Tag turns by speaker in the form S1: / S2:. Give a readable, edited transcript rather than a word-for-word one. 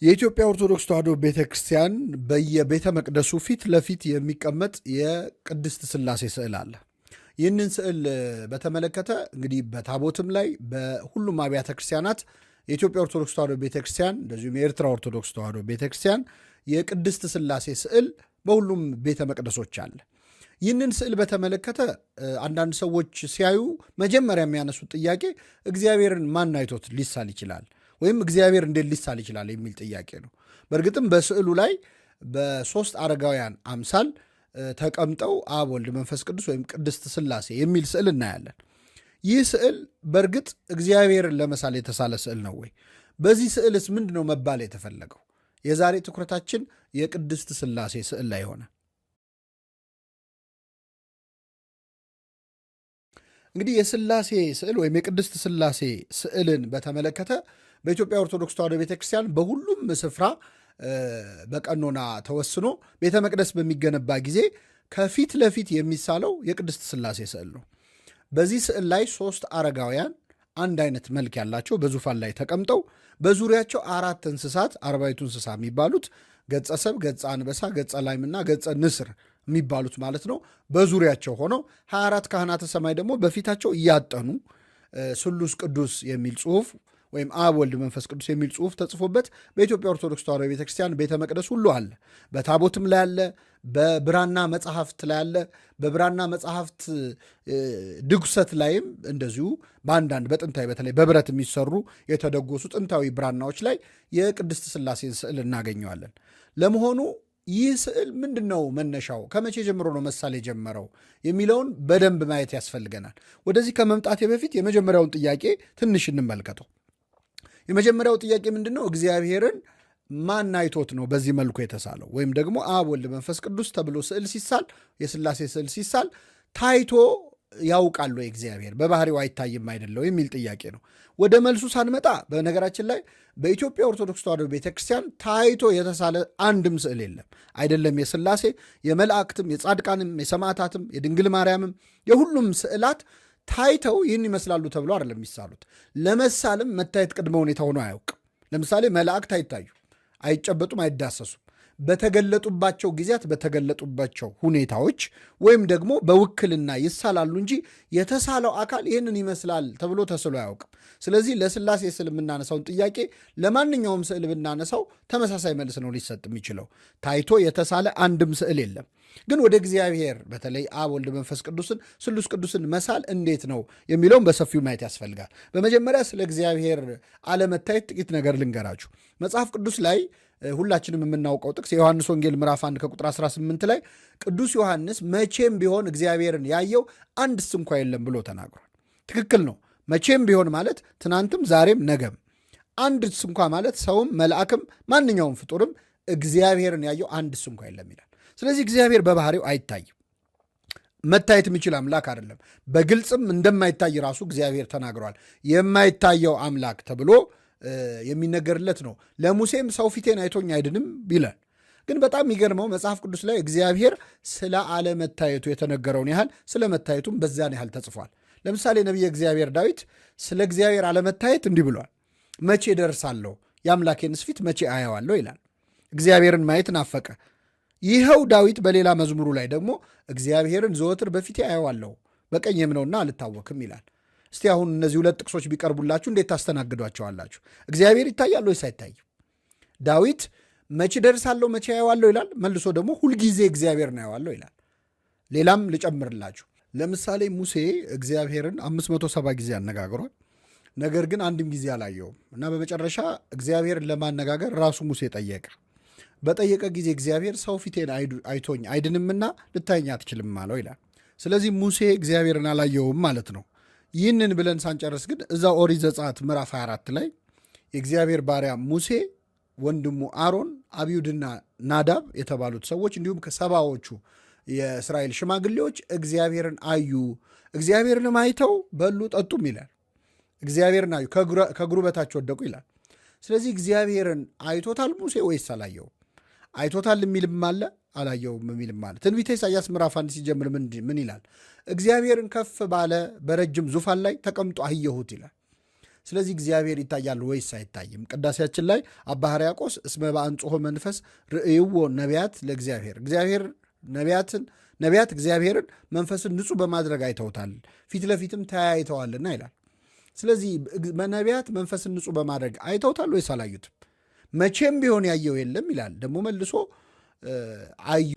S1: የኢትዮጵያ ኦርቶዶክስ ተዋሕዶ ቤተ ክርስቲያን በየቤተ መቅደሱ ፊት ለፊት የሚቀመጥ የቅድስት ሥላሴ ስዕል አለ። ይህንን ስዕል በተመለከተ እንግዲህ በታቦትም ላይ በሁሉም አብያተ ክርስቲያናት የኢትዮጵያ ኦርቶዶክስ ተዋሕዶ ቤተ ክርስቲያን እንደዚሁም የኤርትራ ኦርቶዶክስ ተዋሕዶ ቤተ ክርስቲያን የቅድስት ሥላሴ ስዕል በሁሉም ቤተ መቅደሶች አለ። ይህንን ስዕል በተመለከተ አንዳንድ ሰዎች ሲያዩ መጀመሪያ የሚያነሱት ጥያቄ እግዚአብሔርን ማን አይቶት ሊሳል ይችላል ወይም እግዚአብሔር እንዴት ሊሳል ይችላል የሚል ጥያቄ ነው። በእርግጥም በስዕሉ ላይ በሶስት አረጋውያን አምሳል ተቀምጠው አብ፣ ወልድ፣ መንፈስ ቅዱስ ወይም ቅድስት ሥላሴ የሚል ስዕል እናያለን። ይህ ስዕል በእርግጥ እግዚአብሔርን ለመሳል የተሳለ ስዕል ነው ወይ? በዚህ ስዕልስ ምንድን ነው መባል የተፈለገው? የዛሬ ትኩረታችን የቅድስት ሥላሴ ስዕል ላይ ሆነ። እንግዲህ የሥላሴ ስዕል ወይም የቅድስት ሥላሴ ስዕልን በተመለከተ በኢትዮጵያ ኦርቶዶክስ ተዋሕዶ ቤተክርስቲያን በሁሉም ስፍራ በቀኖና ተወስኖ ቤተ መቅደስ በሚገነባ ጊዜ ከፊት ለፊት የሚሳለው የቅድስት ሥላሴ ስዕል ነው። በዚህ ስዕል ላይ ሶስት አረጋውያን አንድ አይነት መልክ ያላቸው በዙፋን ላይ ተቀምጠው በዙሪያቸው አራት እንስሳት አርባዕቱ እንስሳ የሚባሉት ገጸ ሰብ፣ ገጸ አንበሳ፣ ገጸ ላይምና ገጸ ንስር የሚባሉት ማለት ነው። በዙሪያቸው ሆነው 24 ካህናተ ሰማይ ደግሞ በፊታቸው እያጠኑ ስሉስ ቅዱስ የሚል ጽሑፍ ወይም አብ ወልድ መንፈስ ቅዱስ የሚል ጽሑፍ ተጽፎበት በኢትዮጵያ ኦርቶዶክስ ተዋሕዶ ቤተክርስቲያን ቤተ መቅደስ ሁሉ አለ። በታቦትም ላይ አለ። በብራና መጽሐፍት ላይ አለ። በብራና መጽሐፍት ድጉሰት ላይም እንደዚሁ በአንዳንድ በጥንታዊ በተለይ በብረት የሚሰሩ የተደጎሱ ጥንታዊ ብራናዎች ላይ የቅድስት ሥላሴን ስዕል እናገኘዋለን። ለመሆኑ ይህ ስዕል ምንድን ነው መነሻው? ከመቼ ጀምሮ ነው መሳል የጀመረው የሚለውን በደንብ ማየት ያስፈልገናል። ወደዚህ ከመምጣቴ በፊት የመጀመሪያውን ጥያቄ ትንሽ እንመልከተው። የመጀመሪያው ጥያቄ ምንድን ነው? እግዚአብሔርን ማን አይቶት ነው በዚህ መልኩ የተሳለው? ወይም ደግሞ አብ ወልድ መንፈስ ቅዱስ ተብሎ ስዕል ሲሳል፣ የሥላሴ ስዕል ሲሳል ታይቶ ያውቃል ወይ? እግዚአብሔር በባህሪው አይታይም አይደለው የሚል ጥያቄ ነው። ወደ መልሱ ሳንመጣ በነገራችን ላይ በኢትዮጵያ ኦርቶዶክስ ተዋሕዶ ቤተክርስቲያን ታይቶ የተሳለ አንድም ስዕል የለም። አይደለም የሥላሴ የመላእክትም፣ የጻድቃንም፣ የሰማዕታትም፣ የድንግል ማርያምም የሁሉም ስዕላት ታይተው ይህን ይመስላሉ ተብሎ አይደለም የሚሳሉት። ለመሳልም መታየት ቅድመ ሁኔታ ሆኖ አያውቅም። ለምሳሌ መላእክት አይታዩ፣ አይጨበጡም፣ አይዳሰሱም። በተገለጡባቸው ጊዜያት በተገለጡባቸው ሁኔታዎች ወይም ደግሞ በውክልና ይሳላሉ እንጂ የተሳለው አካል ይህንን ይመስላል ተብሎ ተስሎ አያውቅም። ስለዚህ ለሥላሴ ስዕል የምናነሳውን ጥያቄ ለማንኛውም ስዕል ብናነሳው ተመሳሳይ መልስ ነው ሊሰጥ የሚችለው። ታይቶ የተሳለ አንድም ስዕል የለም። ግን ወደ እግዚአብሔር በተለይ አብ ወልድ መንፈስ ቅዱስን ስሉስ ቅዱስን መሳል እንዴት ነው የሚለውን በሰፊው ማየት ያስፈልጋል። በመጀመሪያ ስለ እግዚአብሔር አለመታየት ጥቂት ነገር ልንገራችሁ። መጽሐፍ ቅዱስ ላይ ሁላችንም የምናውቀው ጥቅስ የዮሐንስ ወንጌል ምዕራፍ 1 ከቁጥር 18 ላይ ቅዱስ ዮሐንስ መቼም ቢሆን እግዚአብሔርን ያየው አንድስ እንኳ የለም ብሎ ተናግሯል። ትክክል ነው። መቼም ቢሆን ማለት ትናንትም፣ ዛሬም፣ ነገም። አንድስ እንኳ ማለት ሰውም መልአክም ማንኛውም ፍጡርም እግዚአብሔርን ያየው አንድስ እንኳ የለም ይላል። ስለዚህ እግዚአብሔር በባህሪው አይታይም። መታየት የሚችል አምላክ አይደለም። በግልጽም እንደማይታይ ራሱ እግዚአብሔር ተናግሯል። የማይታየው አምላክ ተብሎ የሚነገርለት ነው። ለሙሴም ሰው ፊቴን አይቶኝ አይድንም ይላል። ግን በጣም የሚገርመው መጽሐፍ ቅዱስ ላይ እግዚአብሔር ስለ አለመታየቱ የተነገረውን ያህል ስለ መታየቱም በዚያን ያህል ተጽፏል። ለምሳሌ ነቢየ እግዚአብሔር ዳዊት ስለ እግዚአብሔር አለመታየት እንዲህ ብሏል። መቼ ደርሳለሁ? የአምላኬንስ ፊት መቼ አየዋለሁ? ይላል። እግዚአብሔርን ማየት ናፈቀ። ይኸው ዳዊት በሌላ መዝሙሩ ላይ ደግሞ እግዚአብሔርን ዘወትር በፊቴ አየዋለሁ፣ በቀኜም ነውና አልታወክም ይላል። እስቲ አሁን እነዚህ ሁለት ጥቅሶች ቢቀርቡላችሁ እንዴት ታስተናግዷቸዋላችሁ? እግዚአብሔር ይታያል ወይስ አይታይም? ዳዊት መቼ ደርሳለሁ መቼ አየዋለሁ ይላል። መልሶ ደግሞ ሁልጊዜ እግዚአብሔርን አየዋለሁ ይላል። ሌላም ልጨምርላችሁ። ለምሳሌ ሙሴ እግዚአብሔርን 570 ጊዜ አነጋግሯል። ነገር ግን አንድም ጊዜ አላየውም እና በመጨረሻ እግዚአብሔርን ለማነጋገር ራሱ ሙሴ ጠየቀ። በጠየቀ ጊዜ እግዚአብሔር ሰው ፊቴን አይቶኝ አይድንምና ልታየኝ አትችልም አለው ይላል። ስለዚህ ሙሴ እግዚአብሔርን አላየውም ማለት ነው። ይህንን ብለን ሳንጨርስ ግን እዛ ኦሪት ዘጸአት ምዕራፍ 24 ላይ የእግዚአብሔር ባሪያ ሙሴ ወንድሙ አሮን፣ አብዩድና ናዳብ የተባሉት ሰዎች እንዲሁም ከሰባዎቹ የእስራኤል ሽማግሌዎች እግዚአብሔርን አዩ። እግዚአብሔርንም አይተው በሉ ጠጡም ይላል። እግዚአብሔርን አዩ፣ ከእግሩ በታች ወደቁ ይላል። ስለዚህ እግዚአብሔርን አይቶታል ሙሴ ወይስ አላየውም? አይቶታል የሚልም አለ፣ አላየውም የሚልም አለ። ትንቢተ ኢሳያስ ምዕራፍ 1 ሲጀምር ምን ይላል? እግዚአብሔርን ከፍ ባለ በረጅም ዙፋን ላይ ተቀምጦ አየሁት ይላል። ስለዚህ እግዚአብሔር ይታያል ወይስ አይታይም? ቅዳሴያችን ላይ አባ ሕርያቆስ እስመ በአንጽሖ መንፈስ ርእይዎ ነቢያት ለእግዚአብሔር፣ እግዚአብሔር ነቢያትን ነቢያት እግዚአብሔርን መንፈስን ንጹሕ በማድረግ አይተውታል፣ ፊት ለፊትም ተያይተዋልና ይላል። ስለዚህ ነቢያት መንፈስን ንጹሕ በማድረግ አይተውታል ወይስ አላዩትም? መቼም ቢሆን ያየው የለም ይላል። ደግሞ መልሶ አዩ።